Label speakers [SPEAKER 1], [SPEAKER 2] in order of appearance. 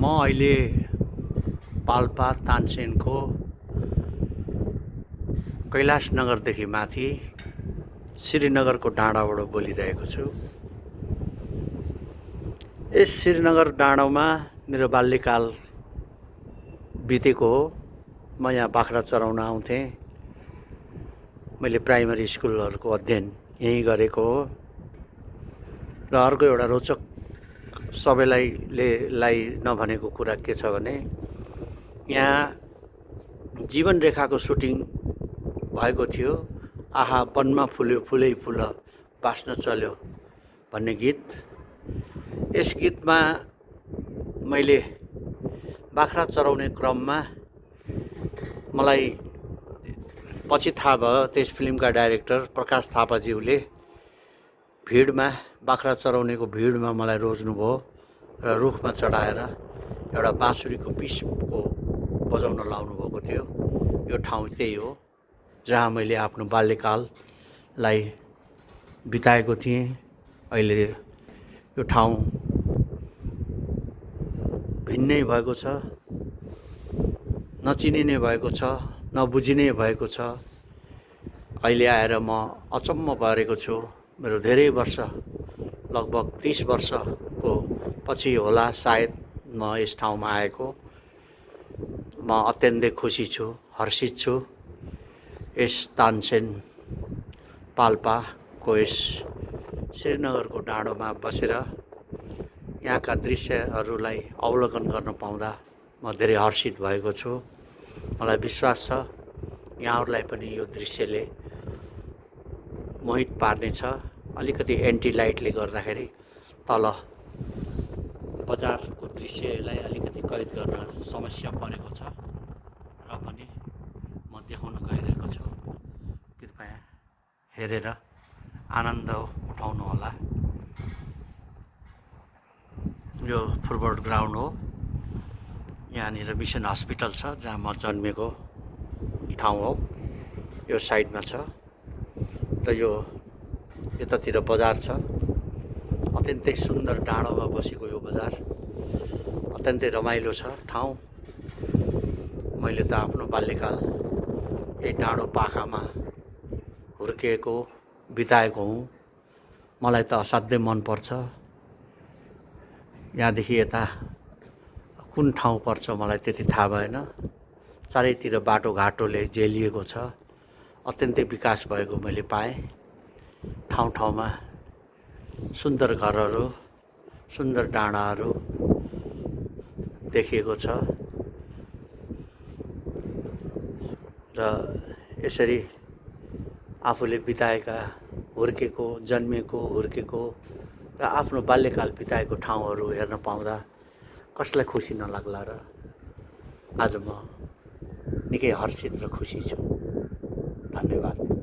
[SPEAKER 1] म अहिले पाल्पा तानसेनको कैलाशनगरदेखि माथि श्रीनगरको डाँडाबाट बोलिरहेको छु। यस श्रीनगर डाँडामा मेरो बाल्यकाल बितेको हो। म यहाँ बाख्रा चराउन आउँथेँ। मैले प्राइमरी स्कुलहरूको अध्ययन यहीँ गरेको हो। र अर्को एउटा रोचक सबैलाई नभनेको कुरा के छ भने यहाँ जीवन रेखाको सुटिङ भएको थियो। आहा वनमा फुल्यो फुलै फुल बाँच्न चल्यो भन्ने गीत। यस गीतमा मैले बाख्रा चराउने क्रममा मलाई पछि थाहा भयो त्यस फिल्मका डाइरेक्टर प्रकाश थापाज्यूले भिडमा बाख्रा चराउनेको भिडमा मलाई रोज्नुभयो र रुखमा चढाएर एउटा बाँसुरीको पिसको बजाउन लाउनु भएको थियो। यो ठाउँ त्यही हो जहाँ मैले आफ्नो बाल्यकाललाई बिताएको थिएँ। अहिले यो ठाउँ भिन्नै भएको छ, नचिनिने भएको छ, नबुझिने भएको छ। अहिले आएर म अचम्म परेको छु। मेरो धेरै वर्ष, लगभग 30 वर्षको पछि होला सायद म यस ठाउँमा आएको। म अत्यन्तै खुसी छु, हर्षित छु। यस तानसेन पाल्पाको यस श्रीनगरको डाँडोमा बसेर यहाँका दृश्यहरूलाई अवलोकन गर्न पाउँदा म धेरै हर्षित भएको छु। मलाई विश्वास छ यहाँहरूलाई पनि यो दृश्यले मोहित पार्नेछ। अलिकति एन्टी लाइटले गर्दाखेरि तल बजारको दृश्यलाई अलिकति कैद गर्न समस्या परेको छ र पनि म देखाउन गइरहेको छु। कृपया हेरेर आनन्द उठाउनुहोला। यो फुटबल ग्राउन्ड हो। यहाँनिर मिसन हस्पिटल छ जहाँ म जन्मेको ठाउँ हो। यो साइडमा छ र यो यतातिर बजार छ। अत्यन्तै सुन्दर डाँडोमा बसेको यो बजार अत्यन्तै रमाइलो छ ठाउँ। मैले त आफ्नो बाल्यकाल यही डाँडो पाखामा हुर्किएको बिताएको हुँ। मलाई त असाध्यै मनपर्छ। यहाँदेखि यता कुन ठाउँ पर्छ मलाई त्यति थाहा भएन। चारैतिर बाटोघाटोले जेलिएको छ। अत्यन्तै विकास भएको मैले पाएँ। ठाउँ ठाउँमा सुन्दर घरहरू, सुन्दर डाँडाहरू देखिएको छ र यसरी आफूले बिताएका हुर्केको, जन्मेको, हुर्केको र आफ्नो बाल्यकाल बिताएको ठाउँहरू हेर्न पाउँदा कसलाई खुसी नलाग्ला र। आज म निकै हर्षित र खुसी छु। धन्यवाद।